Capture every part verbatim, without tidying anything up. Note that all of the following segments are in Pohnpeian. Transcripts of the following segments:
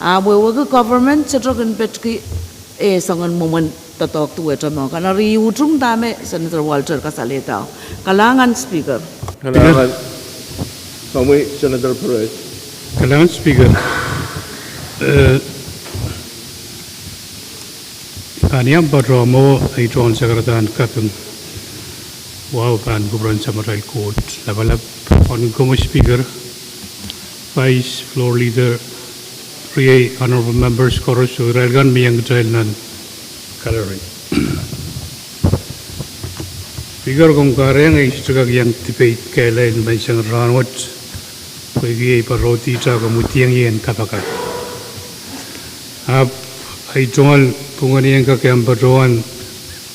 A wehwehki government sohte kin peki, e soangen mwomwen doadoahk duwehte mwo kan. Eri utung dahme Senator Walter kasalehda. Kalahngan Speaker. Kalahngan. Komwi Senator Perez. Kalahngan Speaker. Eh, I pahn iang patohwan mwo ei tohn sakaradahn kaping. Wahu pahn kupwuren Samatail Koht Lapalap, pwehn komwi Speaker, Vice, Floor Leader, riei honorable members koaros, oh irail kan me iang kitail nan gallery. Speaker, komw kahrehiong ei sohte kak iang debate kehlail menseng rahnwet, pwehki ei patohwan dihte komw idiong ie en kapakap. Ahpw ei tungoal pwungen ien kak iang patohwan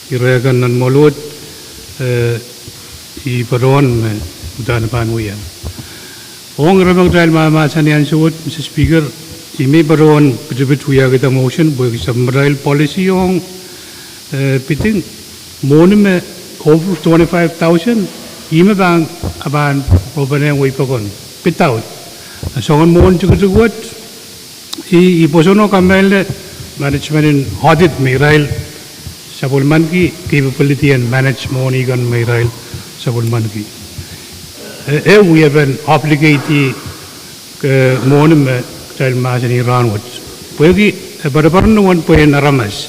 ire kan nan mwohluwet, eh, I patohwan me udahn pahn wia. Ong ire me kitail mahmahsanih ansou wet, Mister Speaker, I mih patohwan pitipit wiahkihda motion pwehki sapwellimatail policy ong, eh, bidding, mwohni me over twenty-five thousand, ih me pahn, a pahn rohpene wei pokon, bid out. A soangen mwohn tikitik wet, I, I pwoson oh kamehlele management en audit me irail sapwellimaniki capability en manage mwohni kan me irail sapwellimaniki. E, e wiepen obligate, eh, mwohni me kitail mahsanih rahnwet. Pwehki, eh, poadopoaron wet pwe en aramas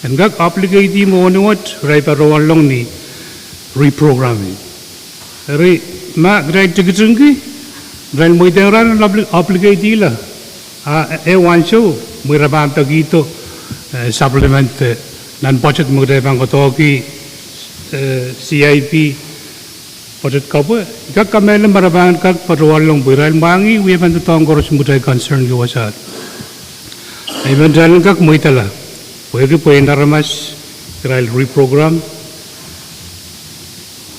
en kak obligate mwohni wet, irail patohwanlong ni reprogramming. Eri ma kitail tikitingki, kitail mweidehng irail en obli-, obligate-ihla. A, eh, ansou, mwein re pahn pekihdo, eh, supplement, eh, nan budget me kitail pahn koadoahki, eh, C I P, budget kapw, I kak kamehlele ma re pahn kak patohwanlong pwe irail mwahngih wiepen doadoahk koaros me kitail concern ki wasaht. I men kitail en kak mweidala, pwehki pwe en aramas, irail reprogram,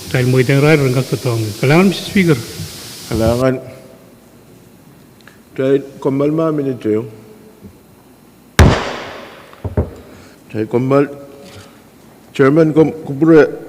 kitail mweidehng irail ren kak doadoahngki. Kalahngan, Mister Speaker. Kalahngan. Kitail kommoal ma minit ehu. Kitail kommoal, Chairman, komw kupwure.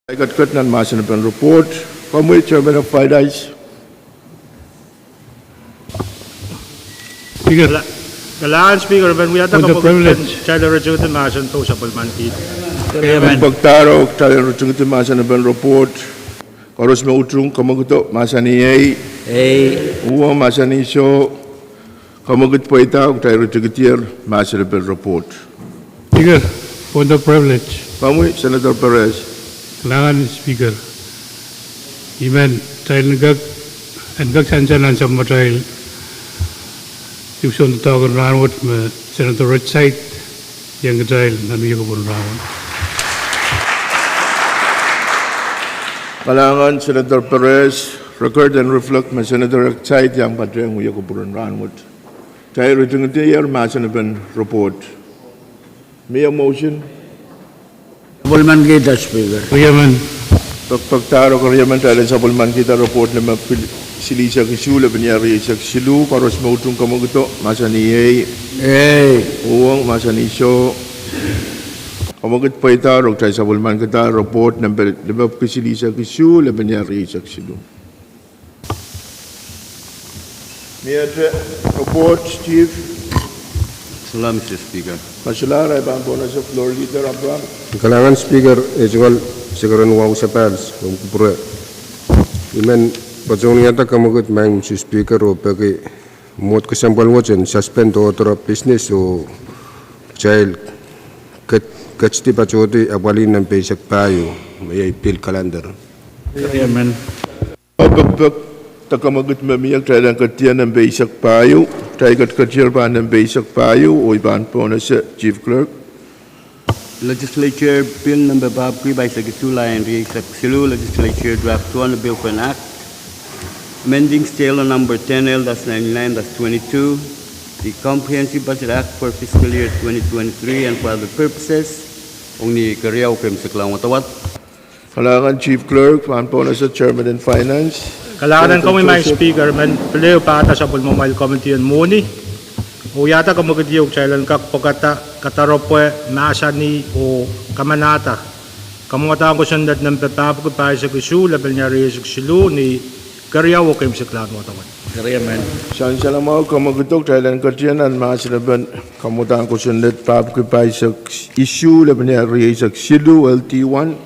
Katail ketiket nan mahsen en report. Komwi Chairman of Finance. Speaker. Kala-, kalahngan Speaker, I men wiahda kemwekid pen kitail en ritingidi mahsen pwe sapwellimaniki. Kompoakdahr oh kitail en ritingidi mahsen en report. Koaros me utung kemwekido, mahsanih ei. Ei. Uhwong, mahsanih soh. Kemwekid pweida, kitail ritingidi mahsen en report. Speaker, point of privilege. Komwi Senator Perez. Kalahngan Speaker. I men kitail en kak, en kak sansal nan sapwellimatail dipwisoun doadoahk en rahnwet me Senator Whiteside iang kitail nan wiekupwur en rahnwet. Kalahngan Senator Perez, record en reflect me Senator Whiteside iang patehng wiekupwur en rahnwet. Kitail ritingidi mahsen en report. Mie motion? Sapwellimanikihda Speaker. Riemen. Pekpekdahr oh keriemen, kitail en sapwellimanikihda report limepwiki silihsek isuh, lepin iar rieisek siluh. Koaros me utung kemwekido, mahsanih ei. Ei. Uhwong, mahsanih soh. Kemwekid pweida oh kitail sapwellimanikihda report limepwiki silihsek isuh, lepin iar rieisek siluh. Mie report, Chief? Solahr, Mister Speaker. Kosolahr, I pahn pohnese Floor Leader Abraham. Kalahngan Speaker, eh, tungoal sekeren wahu sapahl, oh kupwure. I men patohwanohng kemwekid, Madam Mister Speaker, oh peki mwomwohd kesempwal wet en suspend order of business oh kitail ket-, ketidi patohdi apwalih nempe eisek pahieu, me iei bill calendar. Riemen. Pekpek, kemwekid me mie, kitail en ketidi nempe eisek pahieu, kitail ketiketier pahn nempe eisek pahieu, oh I pahn pohnese Chief Clerk. Legislature Bill nempe papwiki pahisek isuh, lain rieisek siluh, Legislature Draft One, a bill for an act amending State Law number ten L dash ninety-nine dash twenty-two, the Comprehensive Budget Act for fiscal year twenty twenty-three and for other purposes, ong ni keriau oh keimwseklahn wadawad. Kalahngan Chief Clerk, pahn pohnese Chairman en Finance. Kalahngan en komwi Madam Speaker, I men pil ehu pahda sapwellimamwail committee en mwohni, oh wiahda kemwekid ieu kitail en kak pwekada kadaropwe, mahsanih oh kamanahda kamwadahn kosonned nempe papwiki pahisek isuh, lepin iar rieisek siluh, ni keriau oh keimwseklahn wadawad. Riemen. Sansal mwahu, kemwekido, kitail en ketidi nan mahsen en kamwadahn kosonned papwiki pahisek isuh, lepin iar rieisek siluh, L D one,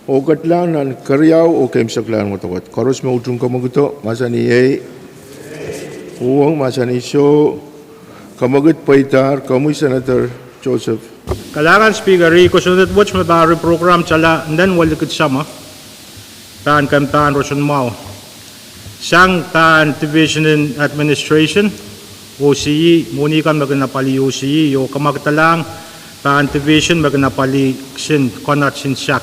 oh ketilahng nan keriau oh keimwseklahn wadawad. Koaros me utung kemwekido, mahsanih ei. Uhwong, mahsanih soh. Kemwekid pweidahr, komwi Senator Joseph. Kalahngan Speaker, ih kosonned wet me pahn reprogramtala nen welikid summer, pahn kempahn roson mwahu. Sang pahn Division in Administration, O C E, mwohni kan me kin apwalih O C E, oh kamwakihdalahng pahn division me kin apwalih kisin konot sinsak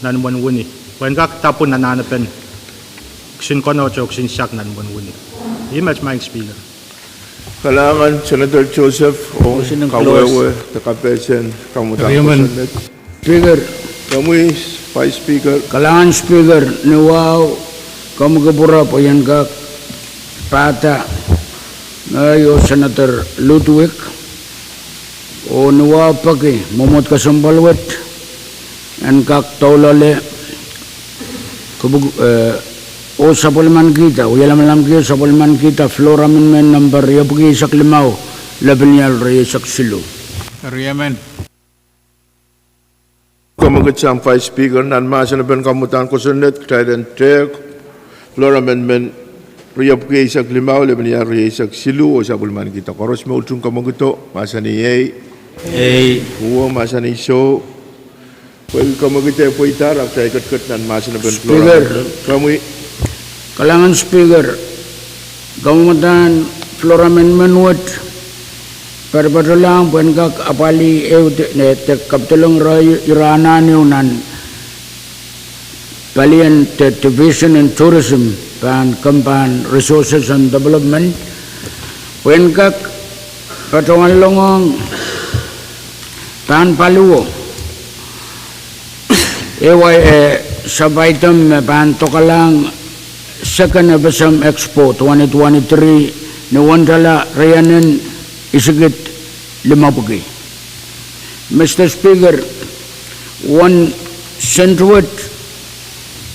nan imwen wini, pwehn kak dapwin anahnepen kisin konot oh kisin sak nan imwen wini. Ih met Madam Speaker. Kalahngan Senator Joseph, oh kawehwe de kapehsen kamwadahn kosonned. Speaker. Komwi Vice Speaker. Kalahngan Speaker, ni wahu komw kupwure pwe I en kak pahda ngehi oh Senator Ludwig oh ni wahu peki mwomwohd kesempwal wet en kak doula leh, eh, oh sapwellimanikihda, wiahlahmwlahmwkihda, sapwellimanikihda floor amendment nempe riepwiki eisek limau, lepin ial rieisek siluh. Riemen. Kemwekid sang Vice Speaker, nan mahsen en kamwadahn kosonned kitail en tehk floor amendment riepwiki eisek limau, lepin ial rieisek siluh, oh sapwellimanikihda. Koaros me utung kemwekido, mahsanih ei. Ei. Uhwong, mahsanih soh. Pwehki kemwekid eh pweidahr, kitail ketiket nan mahsen en floor amendment. Kalahngan Speaker, kamwadahn floor amendment wet patpatalahng pwehn kak apwalih ehu de, de kapitolong ire anahn ehu nan palien de Division in Tourism pahn kempahn Resources and Development, pwehn kak patohwan longohng pahn paliwo, ehu, eh, sub-item me pahn dokalahng Second FSM Expo twenty twenty-three, ni wendala rienen isikid limepwiki. Mister Speaker, uwen sent wet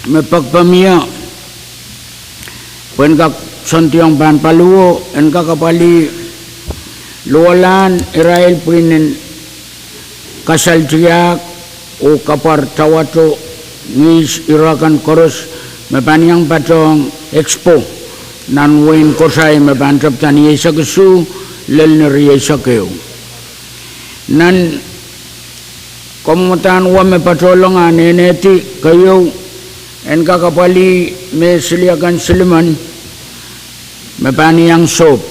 me pekpemie pwehn kak soandiong pahn paliwo, en kak apwalih luwalahn irail pwihn en kasal tiahk oh kapwar tawato ngihs ire kan koaros me pahn iang patohng Expo nan wehin Kosrae me pahn tepda ni eisek isuh lel ni rieisek ehu. Nan kamwadahn wa me patohlong ah nehnehdi keieu, en kak apwalih me siliakan silimen me pahn iang sohp.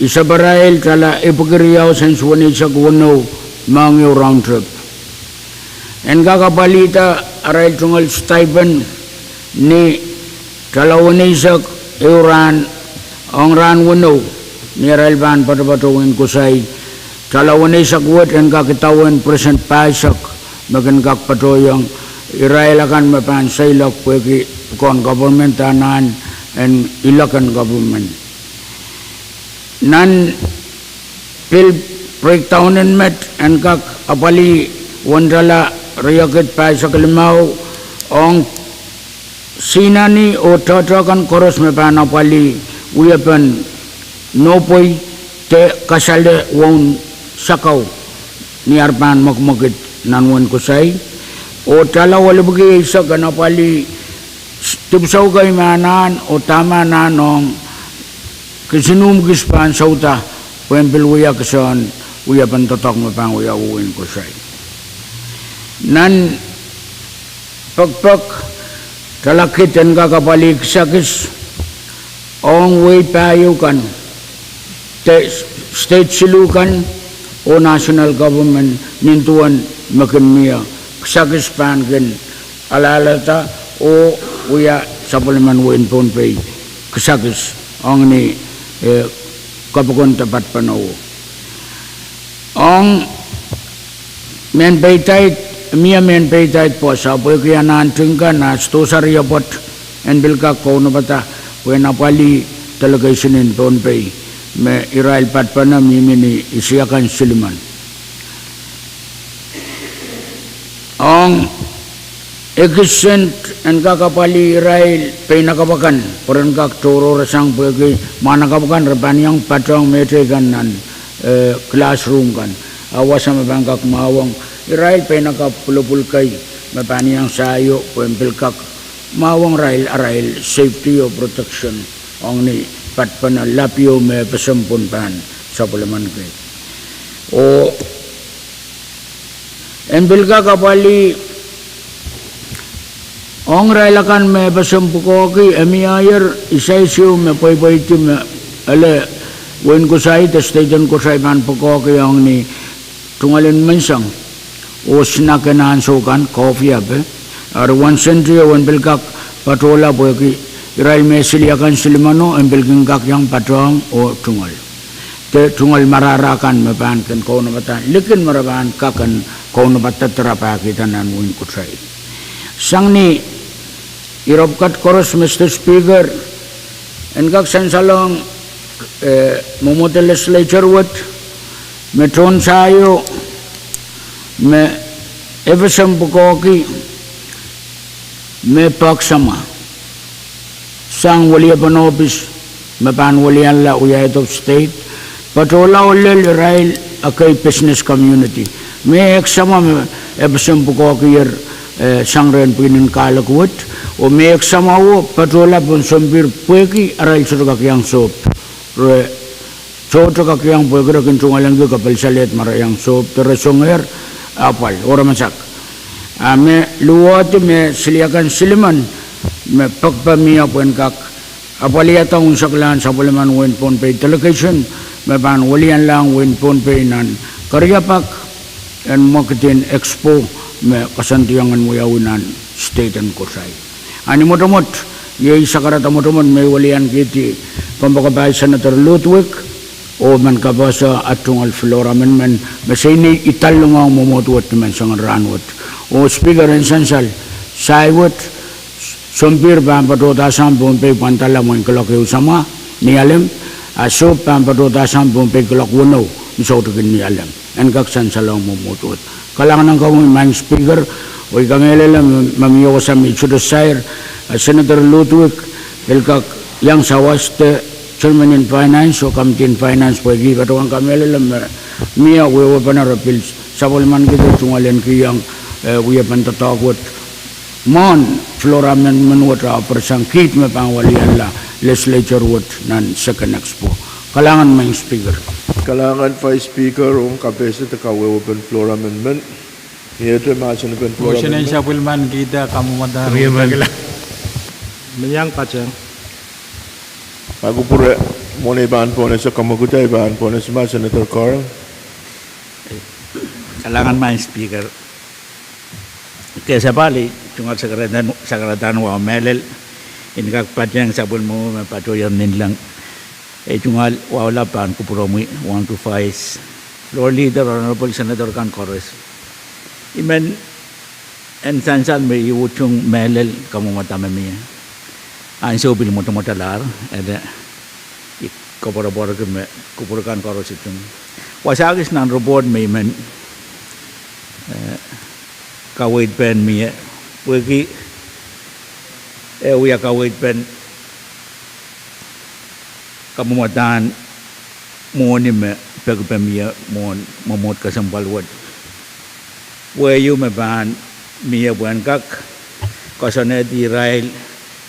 Iseparail tala epwiki riau sen suwen eisek weneu mohngieu round trip. En kak apwalihda arail tungoal stipend ni tala weneisek ehu rahn ong rahn weneu, ni arail pahn patopato wehin Kosrae. Tala weneisek wet en kak idawehn percent pahisek me kin kak patohiong irail akan me pahn seiloak pwehki pwukoahn government anahn en ilok en government. Nan pil breakdown en met en kak apwalih uwen tala riekid pahisek limau ong sinani oh tohtohkan koaros me pahn apwalih wiepen nohpwei de kasale woun sakau ni ar pahn mwekimwekid nan wehin Kosrae. Oh tala welipwiki eisek en apwalih dipwisou kei me anahn oh dahme anahn ong kisin uhmw kis pahn souda pwehn pil wia kisin wiepen doadoahk me pahn wiawi wehin Kosrae. Nan pekpek, tala kid en kak apwalih kisakis ong wehi pahieu kan, de state siluh kan oh national government nin duwen me kin mie kisakis pahn kin alahlahda oh wia sapwellimen wehin Pohnpei kisakis ong ni, eh, kapokon de patpene o. Ong mehn peidaid, mie mehn peidaid pwoas, ahpw pwehki anahn ting kan, a sidohsa riapwoat en pil kak kaunopada pwehn apwalih delegation en Pohnpei me irail patpene mihmi ni isiakan silimen. Ong ekis sent en kak apwalih irail peinakapw akan pwe ren kak tohrohrsang pwehki mwahnakapw akan re pahn iang patohng mehteikan nan, eh, classroom kan. A wasa me pahn kak mwahwong irail peinakapw pwulopwul kei me pahn iang saio pwehn pil kak mwahwong irail, arail safety oh protection ong ni patpene lap ieu me pesempwun pahn sapwellimaniki. Oh en pil kak apwalih ong irail akan me pesem pwukoahki, e mie ehr isaiseo me pweipweidi me ele wehin Kosrae de state en Kosrae pahn pwukoahki ong ni tungoal en menseng oh snack en ansou kan, coffee ape. Eri wan sent ieu en pil kak patohla pwehki irail me siliakan silimeno en pil kin kak iang patohng oh tungoal, de tungoal marahra kan me pahn kin kaunopada likin me re pahn kak en kaunopada de rapahkihda nan wehin Kosrae. Sang ni ire pwukat koaros, Mister Speaker, en kak sansalohng, eh, mwomwohd en legislature wet me tohn saio me FSM pwukoahki me pahk samwa sang weliepen ohpis me pahn welianla wia head of state, patohla oh lel irail ekei business community. Me ehk samwa me FSM pwukoahkier, eh, sang rehn pwihn en kahluku wet, oh me ehk samwa o patohla pohn sompir pwehki arail sohte kak iang sohp. Re sohte kak iang pwehki re kin tungoalengki kapelsalehd ma re iang sohp de re songehr apwal oh re masak. A me luwehdi me siliakan silimen me pekpemie pwehn kak apwaliada unseklahn sapwellimen wehin Pohnpei delegation me pahn welianlahng wehin Pohnpei nan keriapak en mwekid en Expo me koasoandiong en wiawi nan state en Kosrae. A ni mwotomwot, iei sakarada mwotomwot me I weliankihdi kompoakepahi Senator Ludwig oh men kapehse at tungoal floor amendment me se inei idalongohng mwomwohd wet ni menseng en rahnwet. Oh Speaker, en sansal, sai wet, sompir pahn patohdahsang Pohnpei pwandala mwein kuloak ehu samwa ni alem, a sohp pahn patohdahsang Pohnpei kuloak weneu ni soutik en ni alem. En kak sansalohng mwomwohd wet. Kalahngan en komwi Madam Speaker, Oh I kamehlele me, me mie wasa me I sohte sair, eh, Senator Ludwig pil kak iang sawaste Chairman en Finance oh Committee en Finance pwehki I patohwan kamehlele me mie wehwehpen re pil sapwellimankihda tungoal en kihong, eh, wiepen doadoahk wet mwohn floor amendment wet ahpw pwe sang kiht me pahn welianla legislature wet nan Second Expo. Kalahngan Madam Speaker. Kalahngan Vice Speaker ong kapehse de kawehwehpen floor amendment. Iete mahsen pen floor amendment. Motion en sapwellimankihda kamwomwada. Meniang patehng. Ma kupwure mwohn ei pahn pohnese kamwekid, ei pahn pohnese ma Senator Carl. Kalahngan Madam Speaker. Ke sapali tungoal sakaradahn, sakaradahn wahu mehlel en kak patehng sapwellime me patohier ninleng. Ei tungoal wahu lap pahn kupwuromwi, wauntu Vice, Floor Leader, Honorable Senator kan koaros. I men en sansal me I utung mehlel kamwomwada me mie. Ansou pil mwotomwotalahr, ele I koapworopworki me kupwur kan koaros utung. Wasa kis nan report me I men, eh, kaweid pen mie, pwehki e wia kaweid pen kamwomwadahn mwohni me peki pwe mie mwohn mwomwohd kesempwal wet. Wehio me pahn mie pwehn kak koasoanehdi irail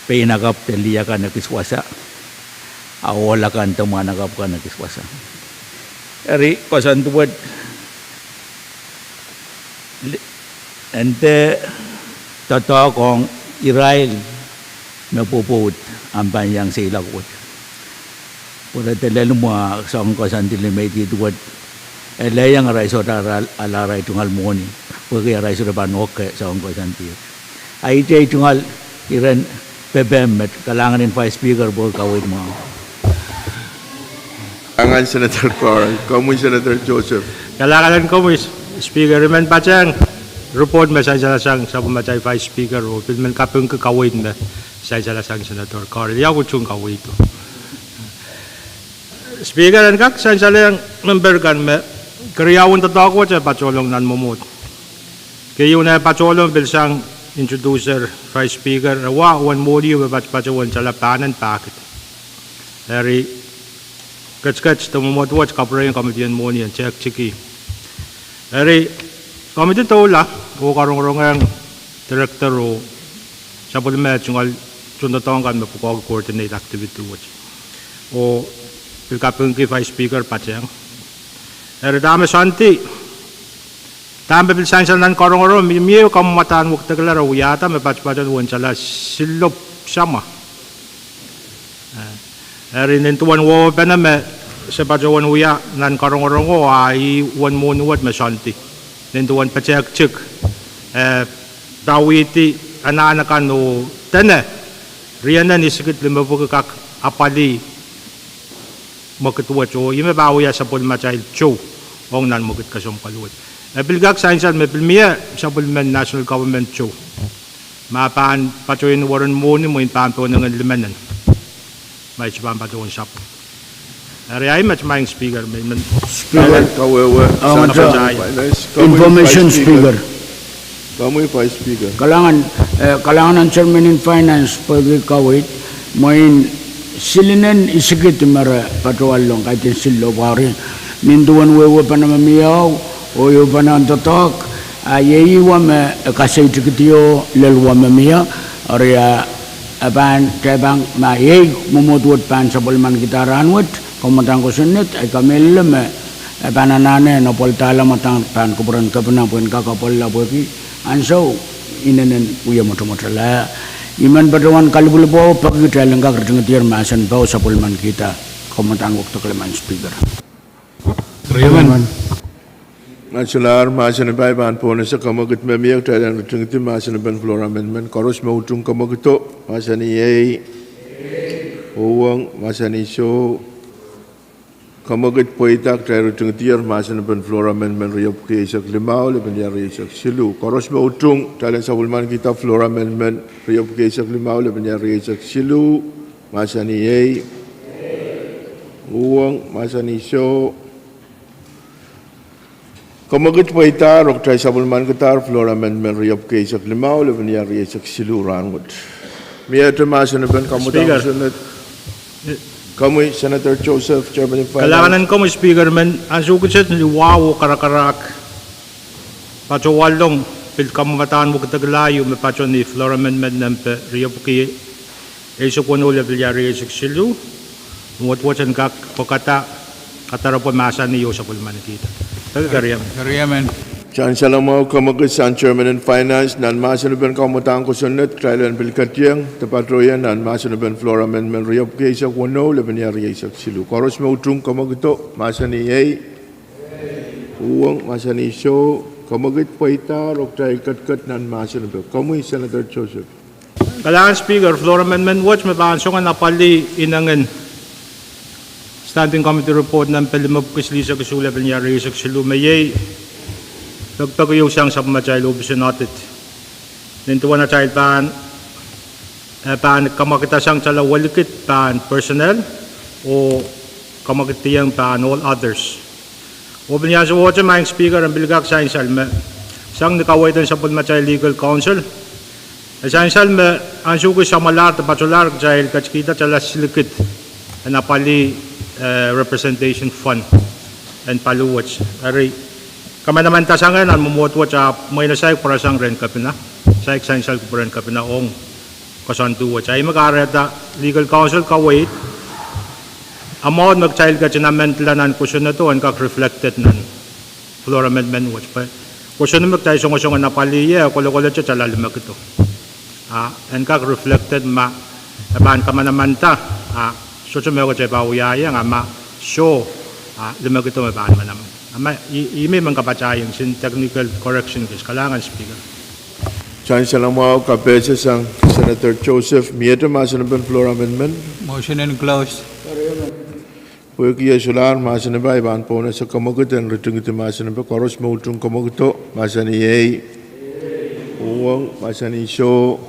pein akapw de lih akan ekis wasa, a ohl akan de mwahnakapw kan ekis wasa. Eri koasoandi wet, en dehr doadoahk ong irail me pwopwoud ahpw pahn iang seiloak wet. Pwe re de lel mwo soangen koasoandi limeidi wet, e lelohng arail sohte ala, ala arail tungoal mwohni, pwehki arail sohte pahn ohk soangen koasoandi. A ihte tungoal iren pepehm met. Kalahngan en Vice Speaker pwe kaweid mwahu. Kalahngan Senator Carl, komwi Senator Joseph. Kalahngan en komwi Speaker, I men patehng report me sansalasang sapwellimatail Vice Speaker oh pil men kapingki kaweid me sansalasang Senator Carl. Ia utung kaweid. Speaker, en kak sansalehng memper kan me keriaun doadoahk wet e patohlong nan mwomwohd. Keieun e patohlong pil sang introducer Vice Speaker, e wa uwen mwohni me patpato uwen tala pahnen pahkid. Eri ketiket de mwomwohd wet kapwurehiong komiti en mwohni en tehketiki. Eri komiti doula oh karongorongehng director oh sapwellime tungoal tohndoadoahk kan me pwukoahki coordinate activity wet. Oh pil kapingki Vice Speaker patehng. Eri dahme soandi, dahme pil sansal nan karongoro, mie, mie kamwomwadahn wekidekla re wiahda me patpato uwen tala silopw samwa. Eh, eri nin duwen wehwehpene me se patohwan wia nan karongorongo a ih uwen mwohni wet me soandi. Nin duwen petehktik, eh, pawihdi anahn akan oh dene rienen isikid limepwiki kak apwalih mwekid wet oh ih me pahn wia sapwellimatail tou ong nan mwekid kesempwal wet. E pil kak sansal me pil mie sapwellimen national government tou ma pahn patohwan weren mwohni mwein pahn pohnengen limenen ma I sohte pahn patohwan sapwung. Eri ahi met Madam Speaker, me I men Speaker, kawehwe, information Speaker. Komwi Vice Speaker. Kalahngan, eh, kalahngan en Chairman en Finance pwehki kaweid, mwein silinen isikid me re patohwallong, kaidehn silopw, eri nin duwen wehwehpene me mie oh, oh ehupene doadoahk, a iei ih wa me e kaseitikidi oh lel wa me mie, eri a, e pahn, kitail pahn, ma iei mwomwohd wet pahn sapwellimankihda rahn wet, kamwomwadahn kosonned, I kamehlele me e pahn anahne en apwaldahr mwadang pahn kupwuren kepina pwehn kak apwalih pwehki ansou inenen wie mwotomwotala. I men patohwan kalipwilipwowe peki kitail en kak ritingdier mahsen pao sapwellimankihda. Kamwomwadahn wekidekla Madam Speaker. Nan solahr mahsen pao, I pahn pohnese kamwekid me mie kitail en ritingdi mahsen pen floor amendment. Koaros me utung kamwekido, mahsanih iei, uhwong, mahsanih soh. Kamwekid pweida, kitail ritingdier mahsen pen floor amendment riepwiki eisek limau lepin riau rieisek siluh. Koaros me utung, kitail en sapwellimankihda floor amendment riepwiki eisek limau lepin riau rieisek siluh. Mahsanih iei, uhwong, mahsanih soh. Kamwekid pweidahr oh kitail sapwellimanikdahr floor amendment riepwiki eisek limau, lepin iar rieisek siluh rahnwet. Miehte mahsen en pahn kamwakid Speaker. Kosonned. Komwi Senator Joseph, Chairman in Finance. Kalahngan en komwi Speaker, men ansou kiset ni wahu oh karakarahk patohwallong pil kamwadahn wekidekla ieu me patoh ni floor amendment nempe riepwiki eisek weneu, lepin iar rieisek siluh. Mwomwohdiso en kak pwekada kadaropwe mahsanih oh sapwellimanikihda. Peki keriemen. Keriemen. Sansal mwahu, kamwekid sang Chairman in Finance. Nan mahsen en pahn kamwadahn kosonned, kitail en pil ketieng de patohie nan mahsen en pahn floor amendment riepwiki eisek weneu, lepin iar rieisek siluh. Koaros me utung kamwakido, mahsanih ei. Uhwong, mahsanih soh. Kamwekid pweidahr oh kitail ketiket nan mahsen en pahn. Komwi Senator Joseph. Kalahngan Speaker, floor amendment wet me pahn song en apwalih inengen Standing Committee Report nempe limepwiki silihsek isuh, lepin iar rieisek siluh, me iei pekipek ieu sang sapwellimatail ohpis en audit. Nin duwen atail pahn, eh, pahn kamwakidasang tala welikid pahn personnel oh kamwakidiong pahn all others. Oh pil ni ansouohte Madam Speaker, en pil kak sansal me sang ni kaweid en sapwellimatail legal counsel, e sansal me ansou kis samwalahr de patolahr kitail ketikihda tala silikid en apwalih, eh, representation fund en paliwet. Eri kamanamandasangehr nan mwomwohdiso wet, ahpw mwein e saik pwarasang rehn kepina, saik sansal kupwuren kepina ong koasoandi wet. Ahi me kahrehda legal counsel kaweid, amount me kitail ketin amendla nan kosonnedo en kak reflected nan floor amendment wet. Pwe kosonned me kitail songosong en apwalih ie, kolokolete tala limekido. A en kak reflected ma e pahn kamanamanda, a sohte mehkot e pahn wiahiong, a ma soh, a limekido me pahn manaman. A ma i, ihme men kapatahieng, sin technical correction kis. Kalahngan Speaker. Sansal mwahu, kapehse sang Senator Joseph. Miehte mahsen en pahn floor amendment. Motion en close. Pwehki e solahr mahsen en pahn, I pahn pohnese kamwekid en ritingidi mahsen en pahn. Koaros me utung kamwakido, mahsanih ei. Uhwong, mahsanih soh.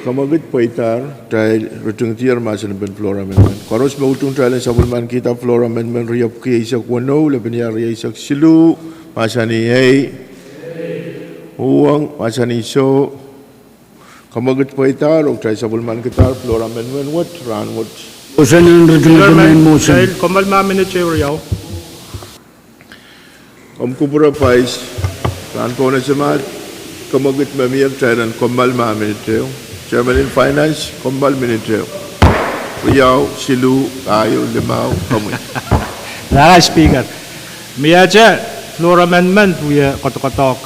Kamwekid pweidahr, kitail ritingidier mahsen en pahn floor amendment. Koaros me utung, kitail en sapwellimanikihda floor amendment riepwiki eisek weneu, lepin iar rieisek siluh, mahsanih ei. Uhwong, mahsanih soh. Kamwekid pweidahr oh kitail sapwellimanikihdahr floor amendment wet rahnwet. Motion en ritingidi, Chairman, motion. Kitail kommoal mah minit ehu riau. Komw kupwure pais, pahn pohnese mah, kamwekid me mie, kitail en kommoal mah minit ehu. Chairman in Finance, kommoal minit ehu. Riau, siluh, pahieu, limau, komwi. Kalahngan Speaker, miehte floor amendment wie kodokodohk.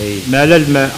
Ei. Mehlel me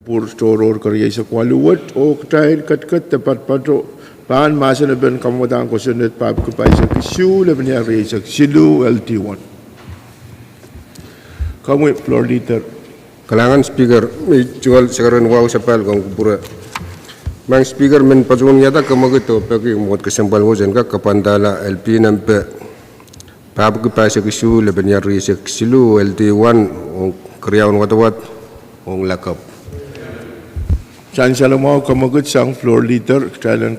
Kupwur tohrohr kerieisek waluh wet, oh kitail ketiket de patopato pahn mahsen en kamwadahn kosonned papki pahisek isuh lepin iar rieisek siluh L D one. Komwi Floor Leader. Kalahngan Speaker, me tungoal sakaradahn wahu sapahl komw kupwure. Maing Speaker, men patohwan wiahda kemwekid oh peki mwomwohd kesempwal wet en kak kapwandahla L P nempe papki pahisek isuh lepin iar rieisek siluh L D one ong keriaun wadawad ong lakapw. Sansal mwahu kemwekid sang Floor Leader, kitail en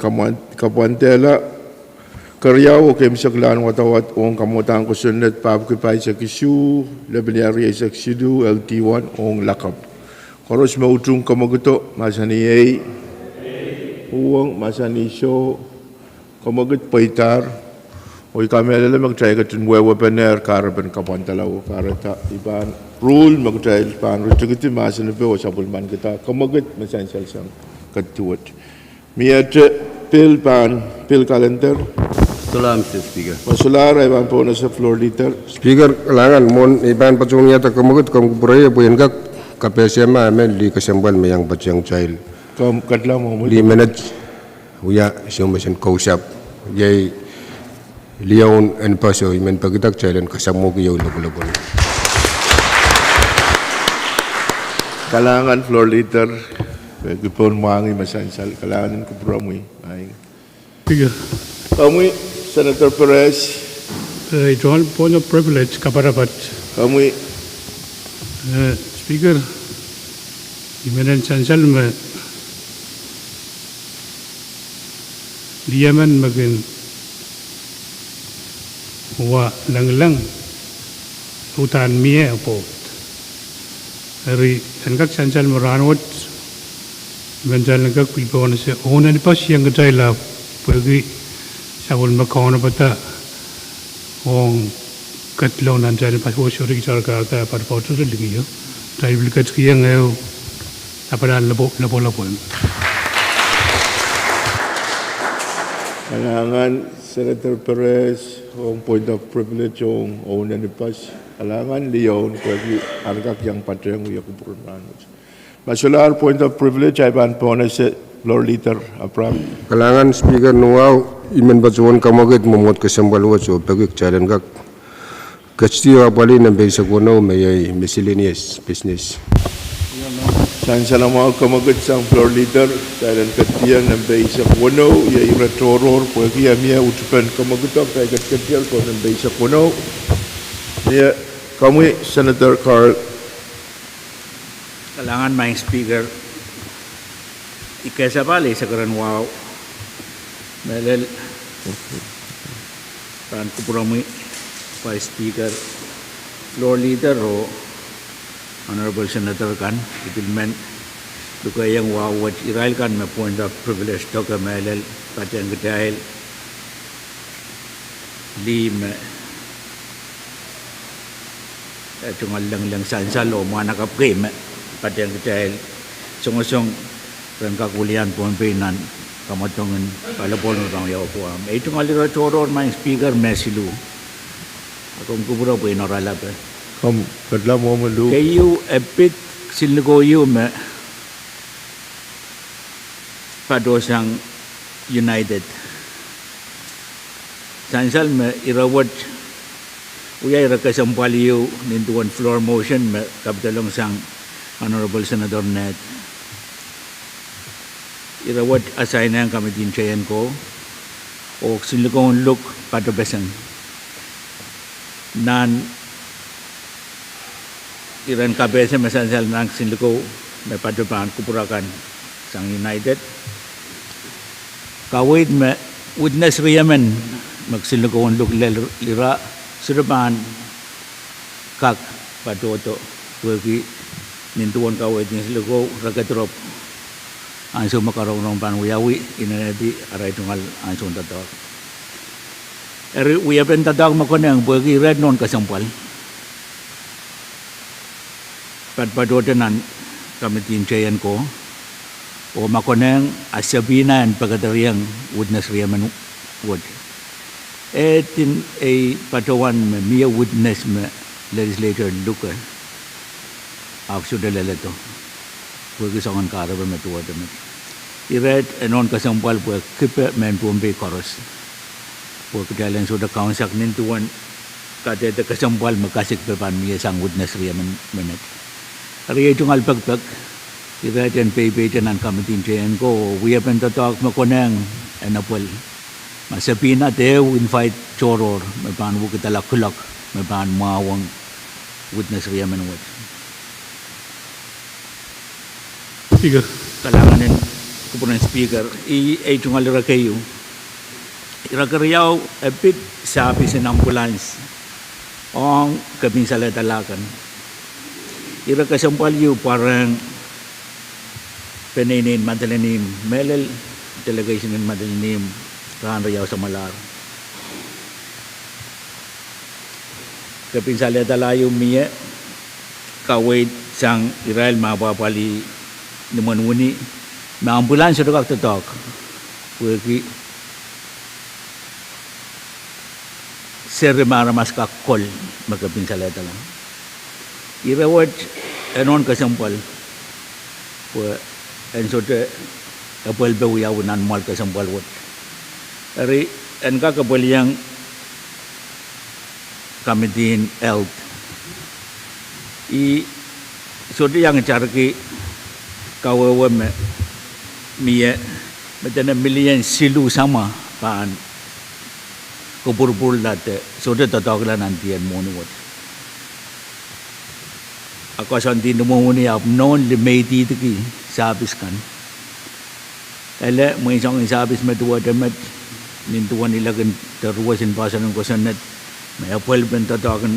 kapwandehla keriau oh keimwseklahn wadawad ong kamwadahn kosonned papki pahisek isuh lepin iar rieisek siluh L D one ong lakapw. Koaros me utung kemwekido, mahsanih ei. Uhwong, mahsanih soh. Kemwekid pweidahr. Oh I kamehlele me kitail ketin wehwehpenehr kahrepen kapwandahla oh kahrehda I pahn rule me kitail pahn ritingidi mahsen epe oh sapwellimanikihda kemwekid me sansal sang ketiket. Miehte pil pahn, pil kalender. Solahr, Mister Speaker. Solahr, ahi pahn pohnese Floor Leader. Speaker, kalahngan, mwohn ei pahn patohwan wiahda kemwekid komw kupwure pwe en kak kapehse ma emen lih kesempwal me iang patehng kitail. Komw ketlahng mwohmwi. Lih menet wia soumesen kousapw. Iei liaun en paso I men pekida kitail en kasamwohki ieu lopwolopwon. Kalahngan Floor Leader, peki pohn mwahngih me sansal, kalahngan en kupwuromwi. Ahi. Speaker. Komwi Senator Perez. Eh, I tungoal point of privilege, kapatapat. Komwi. Eh, Speaker, I men en sansal me lih emen me kin wa lengileng, uhdahn mie pwoud. Eri en kak sansal me rahnwet, I men sansal en kak pil pohnese Own Anipashieng kitail ahpw pwehki sapwellime kaunopada ong ketilong nan atail passport, sohte kitail kahrehda patopato liki o. Kitail pil ketikihong ehu lapalahn lopwolopwon. Kalahngan Senator Perez ong point of privilege ong Own Anipashieng. Kalahngan liaun pwehki ar kak iang patehng wia kupwuren rahnwet. Ma solahr point of privilege, ahi pahn pohnese Floor Leader Abraham. Kalahngan Speaker, ni wahu I men patohwan kemwekid mwomwohd kesempwal wet oh peki kitail en kak ketido apwalih nempe eisek weneu me iei miscellaneous business. Sansal mwahu kemwekid sang Floor Leader, kitail en ketido nempe eisek weneu, iei ire tohrohr pwehki e mie utupen kemwekido, kitail ketiketier pohn nempe eisek weneu. Mie, komwi Senator Carl. Kalahngan Maing Speaker, I kesempwal eisek ren wahu mehlel pahn kupwuromwi Vice Speaker, Floor Leader oh Honorable Senator kan. I pil men lukehiong wahu wet irail kan me point of privilege doke mehlel patehng kitail lih me e tungoal lengileng sansal oh mwahnakapw kei me patehng kitail songosong ren kak welian Pohnpei nan kamwadong en palipoal me pahn wiawi Guam. Ei tungoal ire tohrohr Maing Speaker me siluh. A komw kupwure pwe I en oaralape. Komw ketlahng mwohmwi luhk. Keieu e pid Sinlikou ieu me patohsang United. Sansal me ire wet wia ire kesempwal ieu nin duwen floor motion me kapidolong sang Honorable Senator Ned. Ire wet asainehng Committee en Teien Ko, oh Sinlikoun Luk patopeseng. Nan iren kapehse me sansal nan Sinlikou me pato pahn kupwur akan sang United, kaweid me witness riemen me Sinlikoun Luk lel ira sohte pahn kak patohdo pwehki nin duwen kaweid en Sinlikou re kedirepw ansou me karongrong pahn wiawi, inenedi arail tungoal ansoun doadoahk. Eri wiepen doadoahk me konehng pwehki ire nohn kesempwal patpatohte nan Committee en Teien Ko, oh ma konehng a subpoena en pekederhieng witness riemen wet. E din ei patohwan me mie witness me legislator luke ahpw sohte leledo. Pwehki soangen kahrepe me duwehte met. Irail en nohn kesempwal pwe kipe mehn Pohnpei koaros. Pwe kitail en sohte kaunsak nin duwen kadehde kesempwal me kasik pahn mie sang witness riemen menet. Eri ei tungoal pekipek, irail en peipeite nan committee en tehnko, wiepen doadoahk me konehng en apwal. Ma subpoena de ehu invite tohrohr me pahn wekidala kuloak me pahn mwahuwong witness riemen wet. Speaker. Kalahngan en kupwuren Speaker, ih ei tungoal ire keieu. Ire keriau e pid service en ambulance ong kepin saledala kan. Ire kesempwal ieu pwarehng peneineien Madolenihmw, mehlel delegation en Madolenihmw rahn riau samwalahr. Kepin saledala ieu mie kaweid sang irail me apwapwalih nimwen wini me ambulance sohte kak doadoahk pwehki seri me aramas kak kol me kepin saledala. Ire wet en nohn kesempwal pwe en sohte epwelpe wiawi nan mwoahl kesempwal wet. Eri en kak epwelieng committee en health. I sohte iang itarki kawehwe me mie me dene million siluh samwa pahn kopwurupwurla de sohte doadoahkla nan dih en mwohni wet. A koasoandi nimwen wini ahpw nohn limeididiki service kan. Ele mwein soangen service me duwehte met, nin duwen ilek en de ruwesin poahsoan en kosonned me epwelpen doadoahk en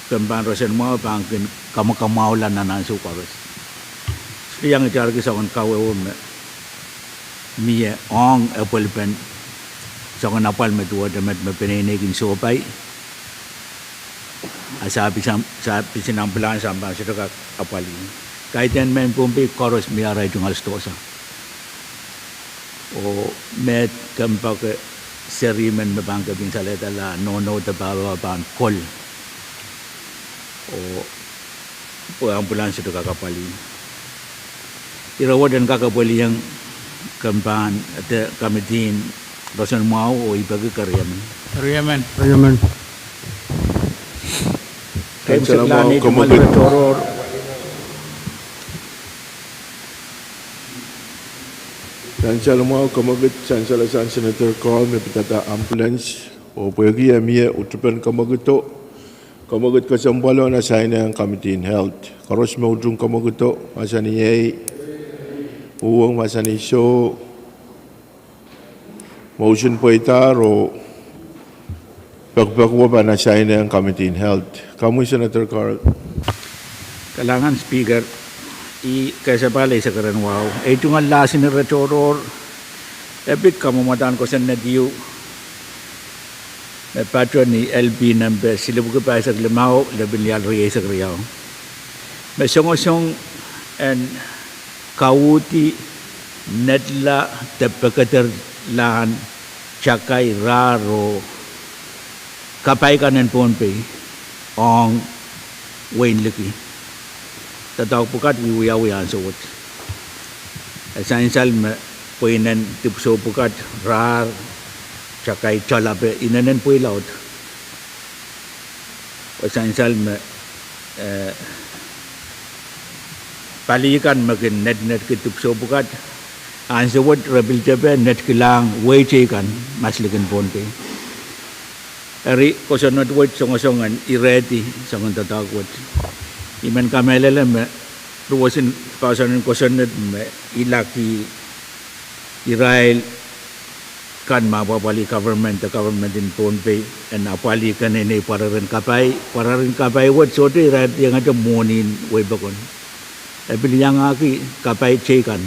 kempen roson mwahu pahn kin kamwakamwahula nan ansou koaros. Sohte iang itarki soangen kawehwe me mie ong epwelpen soangen apwal me duwehte met me peneinei kin sohpai. A service en ambulance ahpw pahn sohte kak apwalih. Kaidehn mehn Pohnpei koaros mie arail tungoal sidohsa. Oh met kempoake seri men me pahn kepin saledala, nohno de pahpa pahn kol. Oh pwe ambulance sohte kak apwalih. Ire wet en kak epwelieng kempen de committee en roson mwahu oh I peki keriemen. Keriemen. Keriemen. Sansal mwahu, komwekid. Sansal mwahu, komwekid, sansal sang Senator Carl me pidada ambulance, oh pwehki e mie utupen komwekido, komwekid kesempwalo en assign-ehng committee en health. Koaros me utung komwekido, mahsaniei, uhwong, mahsanih soh, motion pweidahr oh pekipek wet pahn assign-ehng committee en health. Komwi Senator Carl. Kalahngan Speaker, I kesepahl eisek ren wahu. Ei tungoal lahsin ire tohrohr, e pid kamwomwadahn kosonned ieu me patohwan ni L P nempe silipwuki pahisek limau, lepin lial rieisek riau, me songosong en kauhdi nedla de pekederlahn takai, rahr oh kapai kan en Pohnpei ong wehin liki. Doadoahk pwukat wiewiawi ansou wet. E sansal me pweinen dipwisou pwukat, rahr, takai, toalape inenen pweilaud. E sansal me, eh, pali kan me kin nednedki dipwisou pwukat, ansou wet re pil tepe nedkilahng wehi teikan maslikin Pohnpei. Eri kosonned wet songosong en irehdi soangen doadoahk wet. I men kamehlele me ruwesin poahsoan en kosonned me ilaki irail kan me apwapwalih government de government en Pohnpei en apwalih keneinei pwararen kapai, pwararen kapai wet sohte irairdiongete mwohnin wehi pokon. E pil iangahki kapai teikan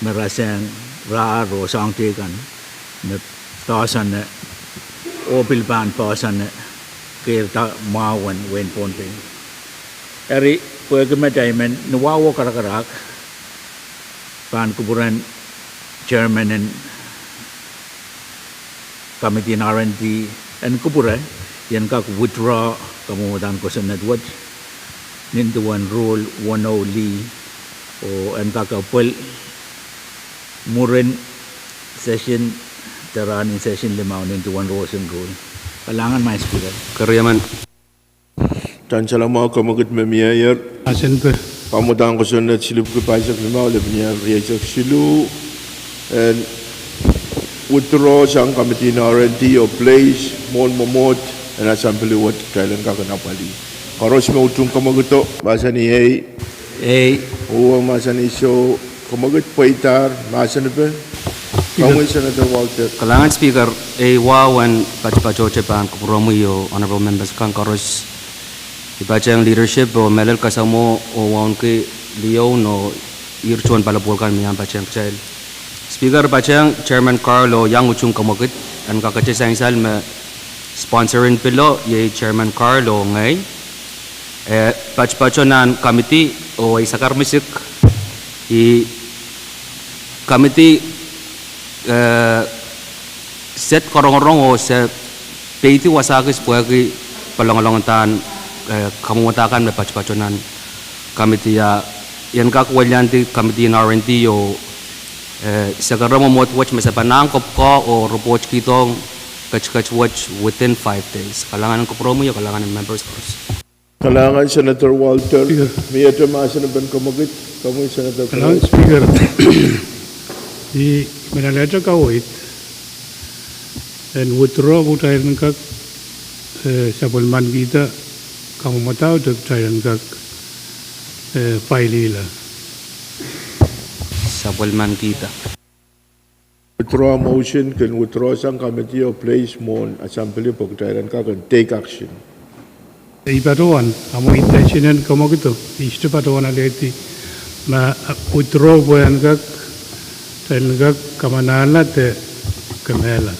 me rasehng rahr oh soahng teikan me poahsoane oh pil pahn poahsoane keirda mwahu en wehin Pohnpei. Eri pwehki met I men ni wahuo karakarahk pahn kupwuren chairman en committee en R and D en kupwure, I en kak withdraw kamwomwadahn kosonned wet nin duwen rule weneu lih. Oh en kak pwel mwurin session, de rahn en session limau nin duwen roson rui. Kalahngan Madam Speaker. Keriemen. Tansal mwahu, kemwekid me mieier. Asen pe. Kamwadahn kosonned silipwki pahisek limau lepin ial rieisek siluh. En withdraw sang committee en R and D oh place mwohn mwomwohd en assembly wet kitail en kak en apwalih. Koaros me utung kemwekido, mahsanih ei. Ei. Uhwong, mahsanih soh. Kemwekid pweidahr mahsen epe. Komwi Senator Walter. Kalahngan Speaker, ei wahu en patopatohte pahn kupwuromwi oh honorable members kan koaros. I patehng leadership oh mehlel kasamwo oh wauneki liho oh ire tohn pali pwohl kan me I patehng kitail. Speaker, patehng Chairman Carl oh iang utung kemwekid en kakete sansal me sponsor en pilo iei Chairman Carl oh ngehi. Eh, patopato nan committee oh ei sakarmwisik, i committee, eh, set korongorong oh se peidi wasa kis pwehki palongolong dahn, eh, kamwadahn kan me patopato nan committee a ien kak weliandi committee en R and D oh, eh, se keren mwomwohd wet me se pahn kepwko oh report kihdohng ketiket wet within five days. Kalahngan en kupwuromwi oh kalahngan en members koaros. Kalahngan Senator Walter. Miehte mahsen epen kemwekid, komwi Senator Perez. Speaker, I men alehte kaweid en withdraw pwe kitail en kak, eh, sapwellimanikihda kamwadahn de kitail en kak, eh, file-ihla. Sapwellimanikihda. Withdraw motion, kin withdraw sang committee oh place mwohn assembly pwe kitail en kak en take action. I patohwan, amwail intention en kemwekido, I sohte patohwan alehdi ma, uh, withdraw pwe en kak, kitail en kak kamanahla de kemehla.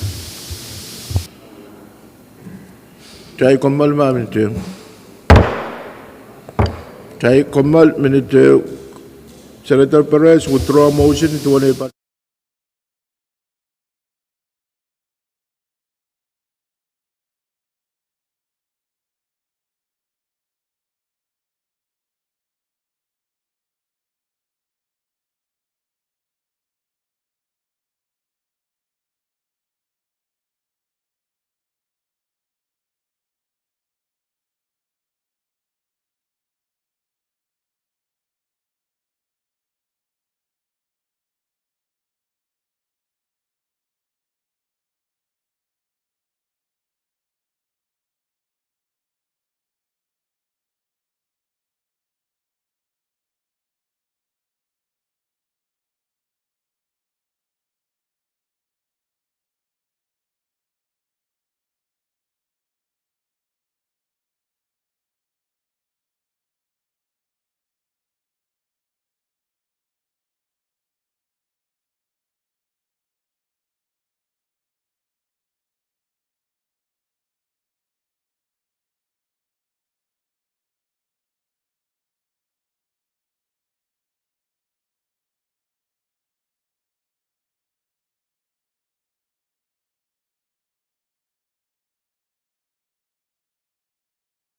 Kitail kommoal ma minit ehu. Kitail kommoal minit ehu. Senator Perez, withdraw motion, duwen ei pat-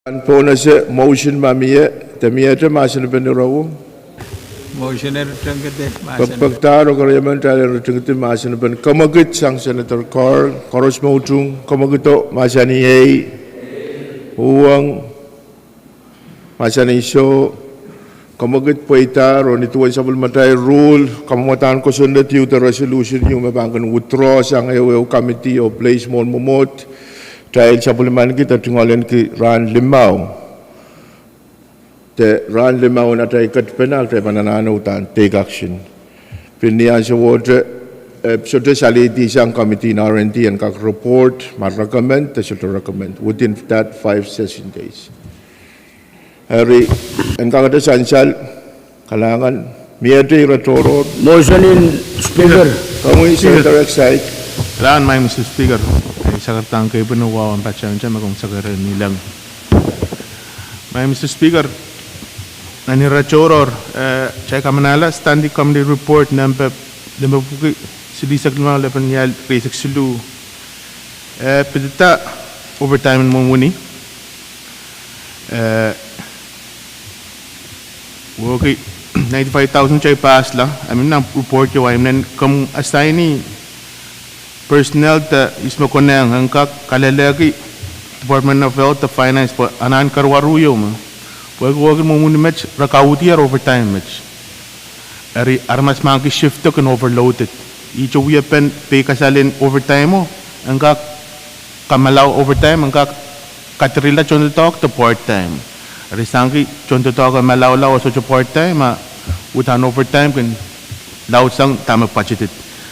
Pahn pohnese motion ma mie, de miehte mahsen epen ire wet. Motion en ritingkihdi mahsen. Pekpekdahr oh keriemen kitail en ritingkihdi mahsen epen kemwekid sang Senator Carl, koaros me utung kemwekido, mahsanih ei. Uhwong. Mahsanih soh. Kemwekid pweidahr oh ni duwen sapwellimatail rule, kamwadahn kosonned ieu de resolution ieu me pahn kin withdraw sang ehuehu committee oh place mwohn mwomwohd, kitail sapwellimaniki de tungoaleniki rahn limau. De rahn limau en atail ketpene kitail pahn anahne uhdahn take action. Pil ni ansowohte, eh, sohte salihdi sang committee en R and D en kak report ma recommend de sohte recommend within that five session days. Eri, en kakete sansal, kalahngan, miehte ire tohrohr. Motion en Speaker. Komwi Senator Excite. Kalahngan Madam Speaker, eh, I sakarada keipweni wahu en patehng me komw sakarada ni leng. Madam Speaker, nan ire tohrohr, eh, kitail kamanahla Standing Committee Report nempe, nempe pwuki silihsek limau lepin ial rieisek siluh. Eh, pidida overtime en mwohn wini. Eh, wehwehki Ninety-five thousand kitail pasla, I mean, nan report ieu, I mean, komw assign-i personnel de ihs me konehng en kak kalelehki Department of Health de Finance pwe anahn karuwaru ieu me, pwehki wehwehki mwomwen met re kaudier overtime met. Eri aramas me ahneki shift kin overloaded. Ihte wiepen peikasal en overtime o, en kak kamala overtime, en kak kadirila tohndoadoahk de part time. Eri se ahneki tohndoadoahk en malaula oh sohte part time, a uhdahn overtime kin laudsang dahme budgeted.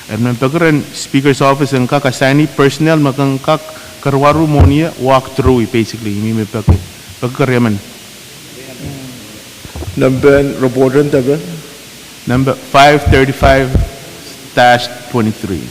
Eri I men peki rehn Speaker's Office en kak assign-i personnel me kin kak karuwaru mwohni e walk through, basically, I mean, me peki, peki keriemen. Nempehn report en depe? Number five thirty-five dash twenty-three.